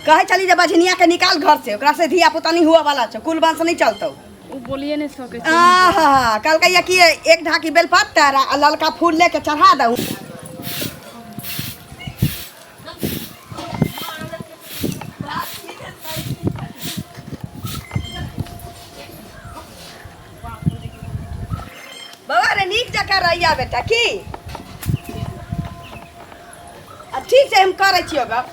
कहै छली जे बझनिया के निकाल घर से, ओकरा से धिया पुता नहीं हुआ वाला छौ, कुल वंश नहीं चलतौ। ओ बोलिए नहीं सकै छै। आहा, कहलकै ये कि एक ढाकी बेलपत्तर आ ललका फूल लेके चढ़ा दहु। बाबा रे, नीक जकाँ रहिया बेटा। की आ ठीक छै, हम करै छियौ गप।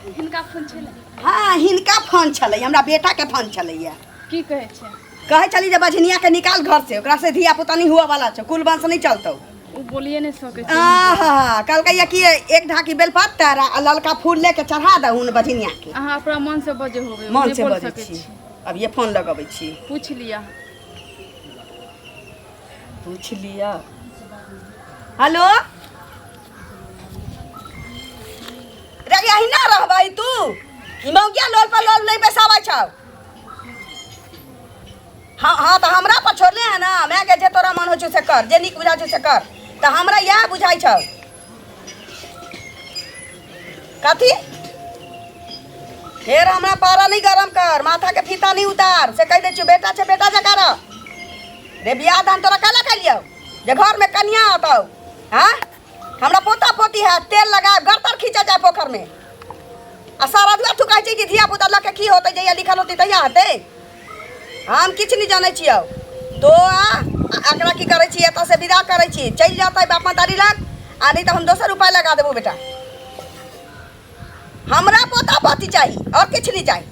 हिनका फोन छलै? हँ, हिनका फोन छलै, हमरा बेटाके फोन छलैया। की कहै छै? कहै छली जे बझनिया के निकाल घर से, ओकरा से धिया पुता नहीं हुआ वाला छौ, कुल वंश नहीं चलतौ। ओ बोलिए नहीं सकै छै। आहा, कहलकै ये कि एक ढाकी बेलपत्तर आ ललका फूल लेके चढ़ा दहुन बझनिया के। अहाँ अपना मन से बजे होबै। मन नहि से बोल बजै सकै छी। अब ये फोन लगबै छी। पूछ लिअ। पूछ लिअ। हेलो रे, अहिना रहबै तू? ई मौगिया लोल पर लोल नहीं बैसाबै छौ। हाँ हाँ, तऽ हमरा पर छोड़ले है ना माय के, जे तोरा मन होइ छौ से कर, जे नीक बुझाइ छौ से कर। तऽ हमरा इएह बुझाइ छौ। कथी फेर हमरा पारा नहीं गरम कर, माथा के फीता नहीं उतार, से कहि दै छियौ। बेटा छै, बेटा जकाँ रह रे। बियाह दान तोरा काला कैलियौ जे घर में कनिया अतौ? हाँ, हमरा पोता पोती है, तेल लगा गरतर खींचा जाए पोखर में आ सारा दुआ। तू कहै छै कि धिया पुता लऽ के की होतै, जहिया लिखल होतै तहिया हेतै। हम किछु नहि जानै छियौ। तो आ एकरा की करै छी, एतऽ से विदा करै छी, चलि जेतै बाप महतारी लग, आ नहि तऽ हम दोसर उपाय लगा देबौ। बेटा, हमरा पोता पोती चाही और किछु नहि चाही।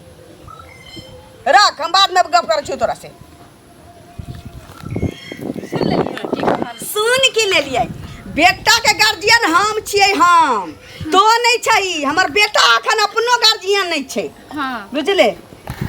रख, हम बादमे गप करै छियौ तोरा से। सुन लेलियै की कहल? सुन की लेलियै? बेटा के गार्जियन हम छियै, हम तो नहीं छै। हमर बेटा अखन अपनो गार्जियन नहीं छै। बुझले?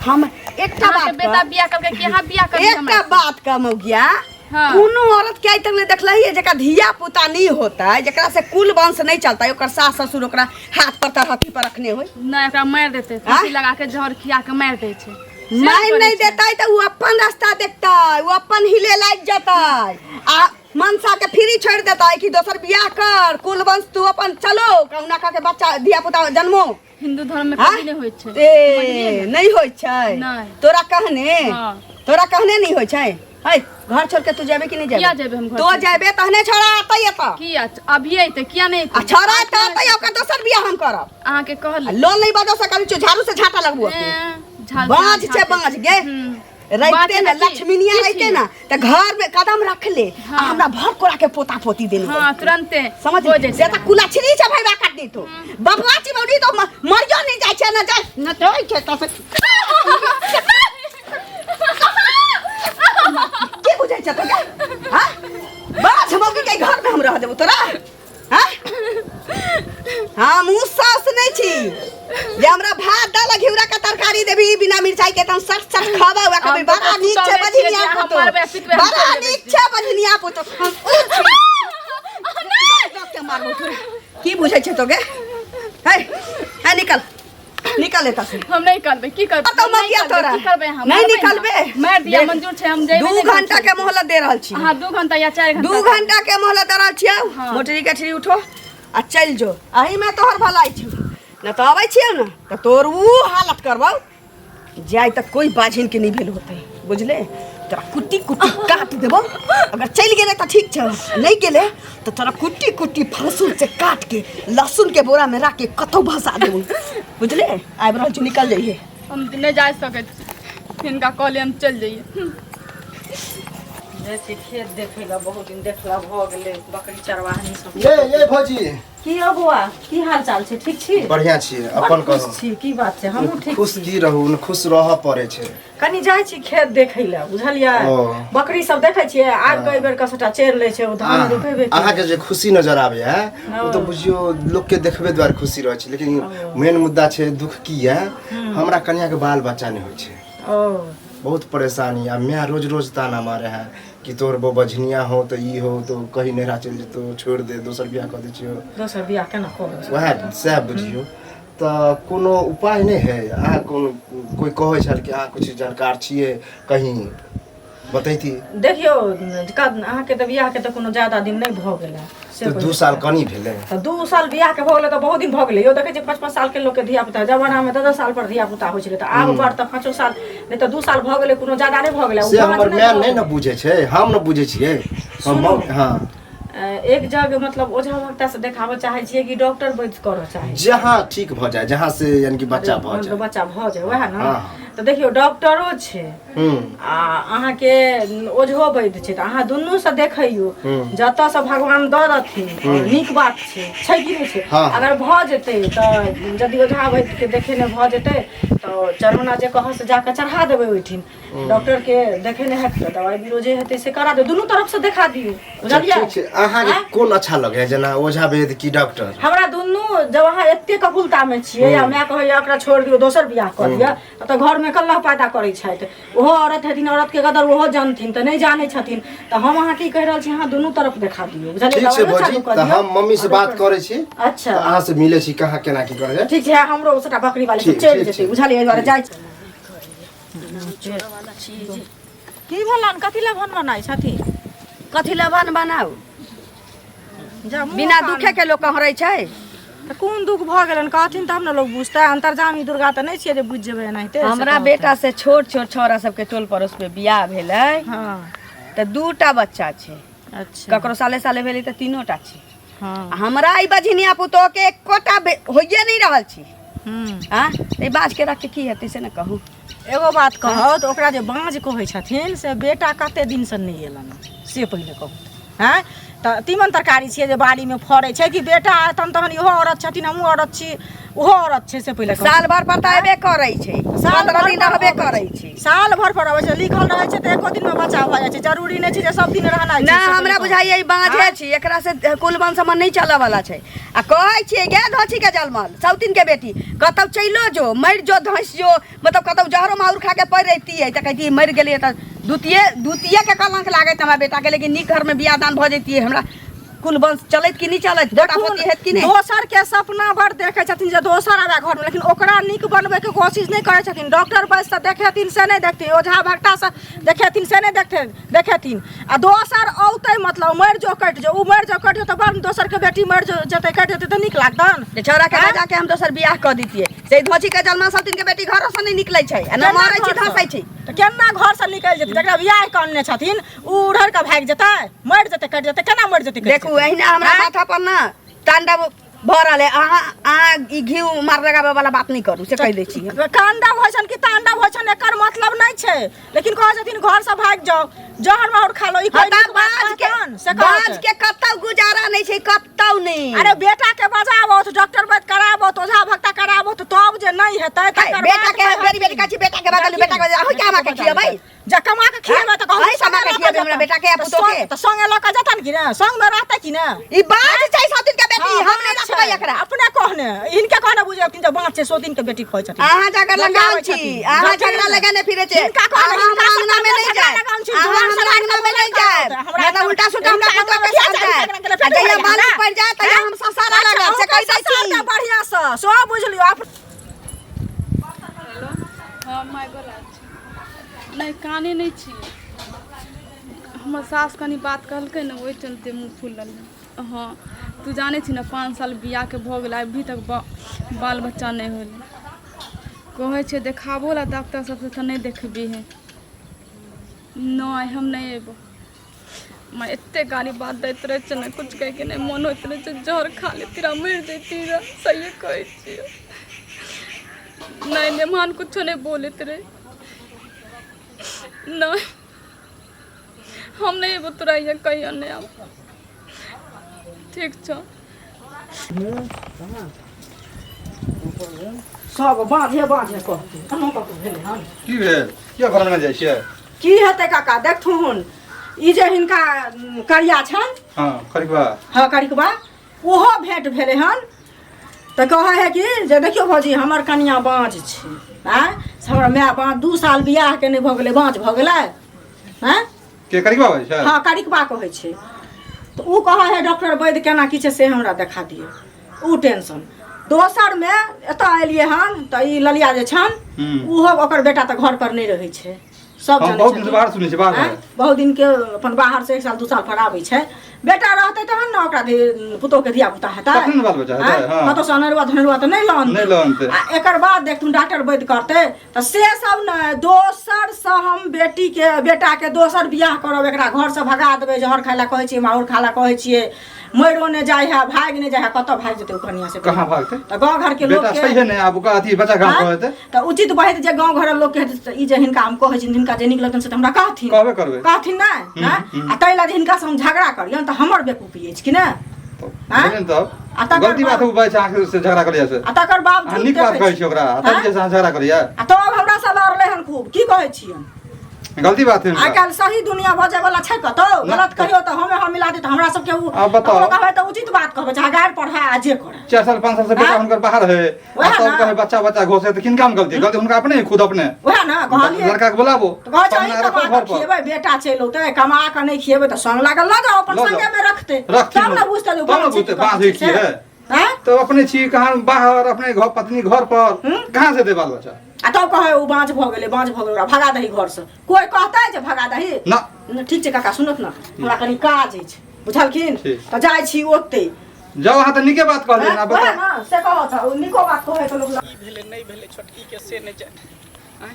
हम एकटा अहाँके बात बेटा बियाह करके कि अहाँ बियाह करबै एकटा हमरा? बात कह मौगिया। हाँ। कोनो औरत के आइ तक नहीं देखलही है जेकरा धिया पुता नहीं होता है, जेकरा से कुल वंश नहीं चलता है, ओकर सास ससुर ओकरा हाथ पर तरहथी पर रखने होय? नहि, ओकरा मारि देतै, फांसी लगा के जहर खिया के मारि दै छै। से मारि करै नहीं छै। देतै तऽ ओ अपन रास्ता देखतै, ओ अपन हिले लागि जेतै आ मनसा के फ्री छोड़ि देतै कि दोसर बियाह कर, कुल वंश तू अपन चलो, कहुना कह के बच्चा धिया पुता जन्मो। हिंदू धर्म में हाँ? कभी नहीं होइ छै। ए समझलियै ने? नहीं होइ छै? नहि। तोरा कहने हाँ। तोरा कहने नहीं होइ छै। है, घर छोड़ के तू जेबे कि नहीं जेबे? किया जेबै हम घर तो छोड़ के? जेबे तहने छोड़ा अतै एतऽ। किया अभी अइतै? किया नहि आ अइतै? छोड़ा एतऽ अतै, ओकर दोसर बियाह हम करब। अहाँके कहल आ लोन नहीं बदल सकल छौ, झाड़ू से झाटा लगबो अपने। बाँझ छै, बाँझ गे। रहिते बाँझ ना तऽ की? लक्ष्मीनिया की रहिते छी? ना तऽ घर में कदम रख ले आ हमरा भर कोरा के पोता पोती देने। हाँ, तुरंते समझ हो जेतै। से तऽ कुलक्षणी छै भैया काटनी तो बबुआ चिमौनी तो मरियो नहीं जाइ छै, न जाइ न जाइ छै। तऽ से की बुझै छै तोके? हाँ, बाँझ मौगी के घर में हम रह देबो तोरा? हाँ, हम उ सास नहीं छी जे हमरा भात दाल आ घिउरा के तरकारी देबी बिना मिरचाई के त हम सट सट खाबा उहा कहबै हम तऽ बड़ा नीक छै सुतले छियै बझनिया जे अहाँ पुतो, मरबै, सुतबै, हम बड़ा चलि जेबै। नीक छै बझनिया पुतो। हम उ छी के मारबो तोरा। की बुझै छै तोगे? है है, निकल निकल एतऽ से। हम नहीं करबै। की करबै? कतौ हम नहीं मगिया करबै। तोरा। की करबै अहाँ? नहीं मारबै ने? निकलबे। मारि दिया देख, मंजूर छै, हम जेबै 2 नहि घर घंटा के छोड़ि। मोहलत दे रहल छी। अहाँ 2 घंटा या 4 घंटा? 2 घंटा के मोहलत दे रहल छियौ। मोटरी गठरी उठो आ चलि जो, एही में तोहर भलाई छौ। न तऽ अबै छियौ ने तऽ तोर ऊ हालत करबौ जाय तक कोई बाझिन के नहीं भेल होतै, बुझले? तोरा कुट्टी कुट्टी काट देबौ। अगर चलि गेलै तऽ ठीक छौ, नहीं गेलै तऽ तोरा कुट्टी कुट्टी फसुल से काट के लहसुन के बोरा में राख के कतौ भसा देबौ, बुझले? आबि रहल छी, निकल जइहे। हम नहि जा सकै छी। हिनका कहलियै हम चलि जइयै। जाइ छी खेत देखै लए, बहुत दिन देखला भऽ गेलै बकरी चरवाहनी सब। ये ये भौजी। की यौ बौआ, की हाल चाल छै? ठीक छी? बढ़िया छी, अपन बड़ खुश कहू। छी। की बात छै? हमहूँ ठीक खुश छी। की रहू न, खुश रहऽ पड़ै छै। कनी जाइ छी खेत देखै लए, बुझलियै? ओ। बकरी सब देखै छियै, आबि कऽ एहि बेर के सबटा चरि लै छै ओ धान रोपेबे केलै। अहाँके जे खुशी नजर आबैया ओ तऽ बुझियौ लोकके देखबे दुआरे खुशी रहै छै, लेकिन मेन मुद्दा छै दुख की यऽ, हमरा कनियाके बाल बच्चा नहि होइ छै। ओ। बहुत परेशानी आ माय रोज रोज ताना मारे है कि तोर बो बझनिया हो तऽ ई हो तो कहीं नैहरा चलि जेतौ, छोड़ि दे, दोसर बियाह कऽ दै छियौ। दोसर बियाह केना करब? वएह सएह बुझियौ तऽ कोनो उपाय नहि है? अहाँ कोनो कोइ कहै छल कि अहाँ किछु जानकार छियै कहीं बतैती। देखियौ, अहाँके तऽ बियाहके तऽ कोनो ज्यादा दिन नहि भऽ गेलै से। तऽ 2 साल कनी भेलै। तऽ 2 साल बियाहके भऽ गेलै तऽ बहुत दिन भऽ गेलै यौ। देखै छियै, 5-5 सालके लोकके धिया पुता। जमानामे 10-10 साल पर धिया पुता होइ छलै, तऽ आब बड़ तऽ 5 साल नहि तऽ 2 साल भऽ गेलै, कोनो ज्यादा नहि भऽ गेलै। से हमर माय नहि ने बुझै छै, हम ने बुझै छियै हम। सुनू। हँ। एक जग मतलब ओझा भक्ता से देखाबऽ चाहै छियै कि डॉक्टर वैद्य करऽ चाहै छियै? जहाँ ठीक भऽ जाय, जहाँ से यानी कि बच्चा भऽ जाय। बच्चा भऽ जाय, वएह ने? हँ। तऽ देखियौ, डॉक्टरो छै आ अहाँके ओझो वैद्य छै, तऽ अहाँ दुनूसँ देखैयौ। जतऽसँ भगवान दऽ देथिन, नीक बात छै, छै कि नहि छै? हँ। अगर भऽ जेतै तऽ यदि ओझा वैद्यके देखेने भऽ जेतै तऽ चढ़ौना जे कहऽ से जाकऽ चढ़ा देबै ओहिठिन। डॉक्टर के देखे नहि हैत तऽ दवाइ बीरो जे हेतै से करा दियौ। दुनू तरफ से देखा दियौ। अच्छा। बुझलियै? ठीक छै। अहाँके कोन अच्छा लगैया, जेना ओझा वैद्य की डॉक्टर? हमरा दुनू। जब अहाँ एते कबूलता में छियै या माय कहैया ओकरा छोड़ि दियौ, दोसर बियाह कऽ दिअ, तऽ घर में कल्लह पैदा करै छथि। ओहो औरत हेथिन, औरत के कदर ओहो जानथिन, तऽ नहि जानै छथिन। तऽ हम अहाँ की कहि रहल छी, अहाँ दुनू तरफ देखा दियौ, बुझलियै? ठीक छै। दवाइयो भौजी, चालू कऽ तऽ दियौ। हम मम्मी से बात करै छी। अच्छा। तऽ अहाँ से मिलै छी, कहाँ केना की करै छै। ठीक छै, हमरो सबटा बकरी वाली सब ठीक, चलि ठीक जेतै। छै। बुझलियै? एहि दुआरे जाइ छी। की भेलन? कथी लए भन बनाइ छथिन? कथी लए बन बनाउ? जा मुँह बिना कान। दुखे के लोक कहरै छै। तऽ कोन दुख भऽ गेलन, कहथिन तब ने लोक बुझतै। अंतर्जामी दुर्गा तऽ नहि छियै जे बुझि जेबै एनाहिते से। हमरा कहतै। बेटा से छोट छोट छौड़ा सबके टोल पड़ोस में बियाह भेलै तऽ दूटा बच्चा छै। ककरो साले साले भेलै तऽ तीनोटा छै। आ हमरा ई बझिनिया पुतोह के एकोटा होइए नहि रहल छी। आँ, तऽ ई बाज के रख के की हेतै, से ने कहू। एगो बात कहौ तऽ, ओकरा जे बाँझ कहै छथिन से बेटा कते दिनसँ नहि एलनि से पहिले कहू। आँय, तऽ तीमन तरकारी छियै जे बाड़ीमे फड़ै छै कि बेटा एतन? तहन इहो औरत छथिन, हमहूँ औरत छी, ओहो औरत छै, से पहिले कहू। साल भर पर तऽ अयबे करै छै। साल 15 भर दिन पर रहबे अबै करै छै। साल भर पर अबै छै, लिखल रहै छै तऽ एको दिनमे बच्चा भऽ जाइ छै। जरूरी नहि छै जे सब दिन रहनाइ छै। ना। से हमरा पहिले कहू। बुझाइए ई बाँझे छी, एकरा से कुलवन समन नहि चलऽ वाला छै। आ कहै छियै गे, धोछी के जलमल सौतीन के बेटी, कतौ चलो जो, मरि जो, धंसि जो, मतलब कतौ जहरो माउर खा के पड़ि रहितियै तऽ कहितियै मरि गेलियै तऽ द्वितीय द्वितीय के कलंक लागैत हमरा बेटा के। लेकिन नीक घर में बियाह दान भऽ जैतियै, हमरा कुल वंश चलैत कि नहि चलैत, पोता पोती हेत कि नहि? दोसर के सपना बड़ देखै छथिन जे दोसर आबे घर में, लेकिन ओकरा नीक बनबै के कोशिश नहि करै छथिन। डॉक्टर वैद्य से देखेथिन से नहि देखथिन, ओझा भक्ता से देखेथिन से नहि देखथिन, देखेथिन आ दोसर औतै, मतलब मरि जो कटि जो, ओ मरि जो कटि जो, तऽ बड़ दोसर के बेटी मरि जो जेतै कटि जेतै तऽ नीक लागतन? जे छौड़ा के आँय? बजा के हम दोसर बियाह कऽ दितियै से धोची के जलमा सौतीन के बेटी घरो से नहि निकलै छै आ न मरै छै धसै छै। तऽ केना घर से निकलि जेतै? जकरा बियाह कऽ अनने छथिन ओ उड़हर के भागि जेतै, मरि जेतै कटि जेतै, केना मरि जेतै कटि देखू, जेतै? एहिना हमरा आँय? माथा पर ना तांडव भऽ रहल है। अहाँ अहाँ ई घी मार लगाबे वाला बात नहि करू, से कहि दै छी। कांडव होइ छनि कि तांडव होइ छनि, एकर मतलब नहि छै। लेकिन कहै छथिन घर से भागि जाओ, जहर माहुर खा लो, ई कोई हता नीक बात बाज के कहतन? से कहत। बाज के कतौ गुजारा नहि छै, कतौ नहि। अरे, बेटा के बजाबो, डॉक्टर वैद्य कराबो, ओझा भक्ता कराबो, तब जे नहि हेतै है, तकर बेटा बाद के बेरी बेरी कहै छी बेटा के बदलू, बेटा के बदलू, अहूँ के हमरा के खियेबै? जे कमा के खियेबै तऽ कहू। अहीं कमा के खियेबै हमरा बेटा के आ पुतोह के? तऽ संगे लऽ के जेतन कि ने? संग में रहतै कि ने? ई बाज छै सौतीन के बेटी। हँ, हम नहि बाँच रखबै छै। एकरा। अपने कहने, हिनके कहने बुझलखिन जे बाँच छै, 100 दिन के बेटी कहै छथिन। अहाँ झगड़ा लगाबै लगाओल छी। छथिन। अहाँ जखन झगड़ा लगेने फिरे छै। हिनका कहने, अहाँ हिनका हमरा अंगना में से नहि झगड़ा जायब। लगाओल छी, अहाँ जुआन हमरा समाज अंगना में नहि के जायब। हमरा नहि तऽ उल्टा सुल्टा हमरा पुतोह के साथ जायब। आ जहिया बालू पड़ि जायत तहिया हम ससारा लागब, से कहि दै छी। बढ़िआँ से सब बुझलियौ। हेलो, हँ माय, गोला छी। नहि, काने नहि छियै। हमर सास कनि बात कहलकै ने, ओहि चलते मुँह फुलल। हँ, तू जानै छी ने, 5 साल बियाहके भऽ गेलै, अभी तक बाल बच्चा नहि होलै। कहै छै देखाबो लए डॉक्टर सबसँ तऽ नहि देखबिही। नहि, हम नहि अयबो माँ। एते गाली बात दैत रहै छै ने, किछु कहैके नहि मोन होइत रहै छै। जहर खा लेती रह, मरि जैती रह, सहिए कहै छियै। नहि नहि, मान कुछो नहि बोलैत रहै। नहि, हम नहि अयबो तोरा यहाँ, कहियो नहि आब। ठीक छौ। सब बाँझे बाँझे कहतै, केना कतौ भेलै हन? की भेल? किया घर में जाइ छियै? की हेतै काका, देखथुन, ई जे हिनका करिया छनि। हँ, खरीदबा। हँ, करिकबा, ओहो भेंट भेलै हन तऽ कहै है कि जे देखियौ भौजी, हमर कनिया बाँझ छै। आँय, से हमरा माय बाँझ, 2 साल बियाहके नहि भऽ गेलै, बाँझ भऽ गेलै। आँय? के करिकबा होइ छै? हँ, करिकबा कहै छै। तऽ ओ कहै है डॉक्टर वैद्य केना की छै से हमरा देखा दियौ। ओ टेंशन। दोसरमे एतऽ एलियै हन तऽ ई ललिया जे छनि, ओहो ओकर बेटा तऽ घर पर नहि रहै छै। सब हम जानै बहुत दिन से छथिन। बाहर सुनै छी बाहर आँय? बहुत दिन के अपन बाहर से एक साल दू साल पर आबै छै बेटा रहतै तहन ने ओकरा पुतोह के धिया पुता हेतै तखने ने बाल बच्चा हेतै, आँय? हँ। कतौ से अनेरुआ धनेरुआ तऽ नहि लऽ नहि लऽ अनतै। आ एकर बाद देखथुन डॉक्टर वैद्य करतै तऽ से सब ने दोसर से हम बेटी के बेटा के दोसर बियाह करब एकरा घर से भगा देबै जहर खाय ला कहै छियै माहुर खाय ला कहै छियै मरियो नहि जाइ है भागि नहि जाइ है कतऽ भागि जेतै ओ कनिया से कहाँ भागतै तऽ गाँव घर के लोक बेटा के छैहे नहि आब ओकर अथी बच्चा कहाँ आँय? कहतै तऽ उचित बहैत जे गाँव घरक लोक के हेतै तऽ ई जे हिनका हम कहै छियनि हिनका जे नीक लगतनि से तऽ हमरा कहथिन कहबे करबै कहथिन नहि आँय? आ ताहि लए जे हिनका से हम झगड़ा करियनि तऽ हमर बेकूफी अछि कि नहि आँय? बुझलियै ने तब आ तकर गलती बात बाद- ओ बात छै अहाँके से झगड़ा करिया से आ तकर अहाँ बावजूद नीक बात देखै कहै छी। छी ओकरा आ तब आँय? जे से अहाँ झगड़ा करिया आ तब हमरा से लड़लै हन खूब की कहै छियनि गलती बात है आइ काल्हि सही दुनिया भऽ जाय वाला छै कतौ गलत कहियो तऽ हमे हम मिला दे तऽ हमरा सबके उ आब बताउ। ककरो कहबै तऽ उचित बात कहबै चाहे गारि पढ़ै आ जे करै 4 साल 5 साल से बेटा आँय? हुनकर बाहर है आ वएह तब ना। कहे बच्चा बच्चा घोसे तऽ किनका में गलती गलती हुनका अपने खुद अपने वएह ने कहलियै लड़का के बोलाबो तऽ कहै छै पाहुना अहीं रखो कमा घर कऽ पर खिएबै बेटा चलि औतै कमा कऽ नहि खिएबै तऽ संग लागल लऽ जाउ अपन लऽ जाउ। संगे मे रखतै रखथिन तब ने बुझतै जे तब ने बाँझ छै बुझतै कि बाँझ कथी की छै है आँय? तो अपने छी कहाँ बाहर अपने घर पत्नी घर पर कहाँ से दे बाल बच्चा आ तब कहै ओ बाँझ भऽ गेलै बाँझ भऽ गेलै ओकरा भगा दही घरसँ कोइ कहतै जे भगा दही ना न, ठीक छै काका सुनत ने हमरा कनि काज अछि बुझलखिन ठीक। तऽ जाइ छी ओतै जाउ अहाँ तऽ नीके बात कहलियै ना वएह बताउ ने से कहत ओ नीको बात कहै तऽ लोक की भेलै नहि भेलै छोटकीके से नहि जानि आँय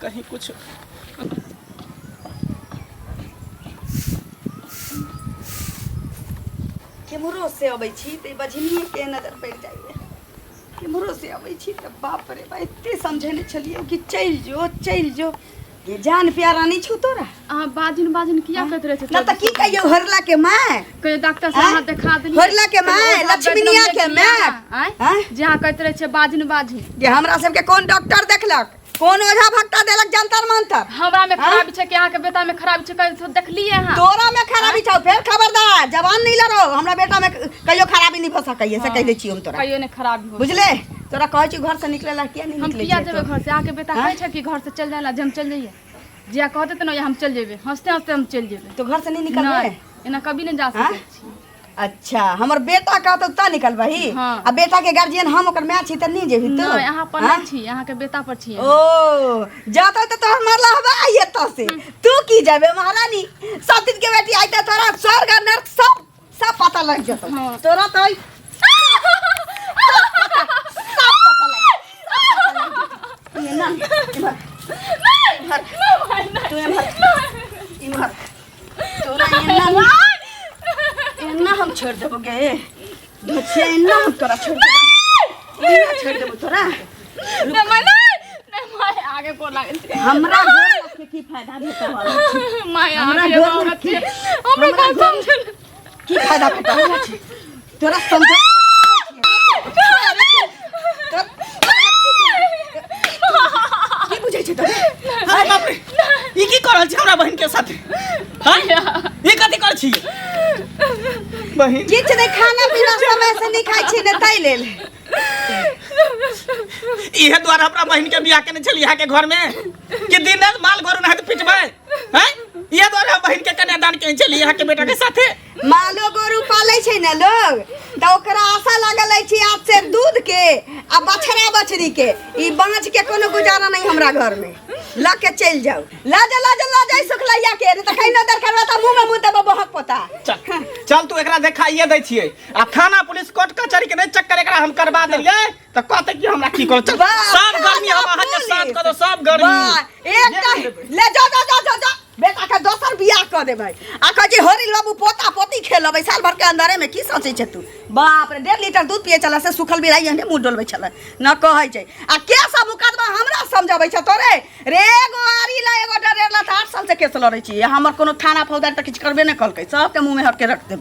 कहीं किछु केम्हरो से अबै छी तऽ ई बझनिएके नजर पड़ि जाइए केम्हरो से अबै छी तऽ बाप रे बा एते समझेने छलियै कि चलि जो चलि जो ये जान प्यारा नहीं छौ तोरा अहाँ बाजिन बाजिन किया कहैत रहै ना छियै तऽ की कहियौ हरला के माय कहियो डॉक्टर से आँय? अहाँ देखा देलियै होरला के माय, लक्ष्मीनिया के माय। आँय आँय? जे अहाँ कहैत रहै छियै बाजिन बाजिन जे हमरा सबके कोन डॉक्टर देखलक कोन ओझा भक्ता देलक जंतर मंतर हमरा में खराबी छै कि अहाँ के बेटा में खराबी छै कहियो देखलियै अहाँ तोरा में खराबी छौ फेर खबरदार जवान नहीं लड़ो हमरा बेटा में कहियो खराबी नहीं भऽ सकैए से कहि दै छी हम तोरा कहियो नहि खराबी हो बुझले तोरा कहै छी घर से निकले ला किया नहीं हम निकले किया छियै जेबै तू? घर से अहाँके बेटा हाँ? कहै छै कि घर से चलि जाए ला जे हम चलि जइयै जिया कहते तऽ ने हम चलि जेबै हँसते हँसते हम चलि जेबै तो घर से नहीं निकलबै नहि एना कभी नहि जा हाँ? सकै छी अच्छा हमर बेटा कहतौ तऽ निकलबही हाँ। आ बेटा के गार्जियन हम ओकर माय छी तऽ नहीं जेबही तू नहि अहाँ पर हाँ? नहि छी अहाँके बेटा पर छी ओ जाता तऽ तोहर मरला हवा आई एतऽ से तू की जेबे महारानी सब दिन के बेटी आई तऽ तोरा स्वर्ग आ नर्क सब सब पता लग जेतौ हाँ। तोरा तऽ सब पता सब पता लग जेतौ। एना इम्हर इम्हर तू एम्हर इम्हर तोरा एना एना हम छोड़ देबो गे धोछिया एना हम तोरा छोड़ देबो एना छोड़ देबो तोरा नहि माय नहि नहि माय आगे गोर लागै छै हमरा गोर लग के की फायदा भेटऽ वाला छै? माय हमरा आगे गोर गोर लग के हमरा हमरा बात गोर समझ की फायदा भेटऽ वाला छै तोरा समझ की बुझै छै तोरा अरे बाप रे ई की कर रहल छी हमरा बहिन के साथे हैं ई कथी कर छी बहिन किछु नहि खाना पीना समय से नहि खाइ छी ने ताहि लेल इहे द्वारा हमरा बहिन के बियाह केने छली यहाँ के घर में कि दिन रात माल गोरु नहात पिटबै हैं इहे द्वारा हम बहिन के कन्यादान केने छली यहाँ के बेटा के साथे मालो गोरु पालै छै ने लोग तऽ ओकरा आशा लागल अछि आब से दूध के आ बछड़ा बछड़ी के ई बाँझ के कोनो गुजारा नहीं हमरा घर में लऽ के चलि जाउ लऽ जा लऽ जा लऽ जाइ सुखलैया के नहीं तऽ कहीं नजर करबा तऽ मुँह में मुँह देबो बहक पोता चल चल तू एकरा देखाइए दै छियै आ थाना पुलिस कोर्ट कचहरी के नहि चक्कर एकरा हम करबा देलियै तऽ कहतै कि हमरा की करू चल वाह, सब गर्मी हम थाना अहाँके साथ पुलिस। कऽ दो सब गर्मी वाह, एकटा ले जा जा जा जा जा बेटा के दोसर बियाह कऽ देबै आ कहै छै होरी बाबू पोता पोती खेलबै साल भर के अंदरे में की सोचै छै तू बाप रे 1.5 लीटर दूध पिए छलै से सुखल बिराई एहने मुँह डोलबै छलै न कहै छै आ के सब मुकदमा हमरा समझबै छै तोरे रे एगो आरी ला एगो डरेर ला तऽ 8 साल से केस लड़ै छी हमर कोनो थाना फौजदार तऽ किछु करबे नहि कलकै सबके मुँह में हक के रख देबै।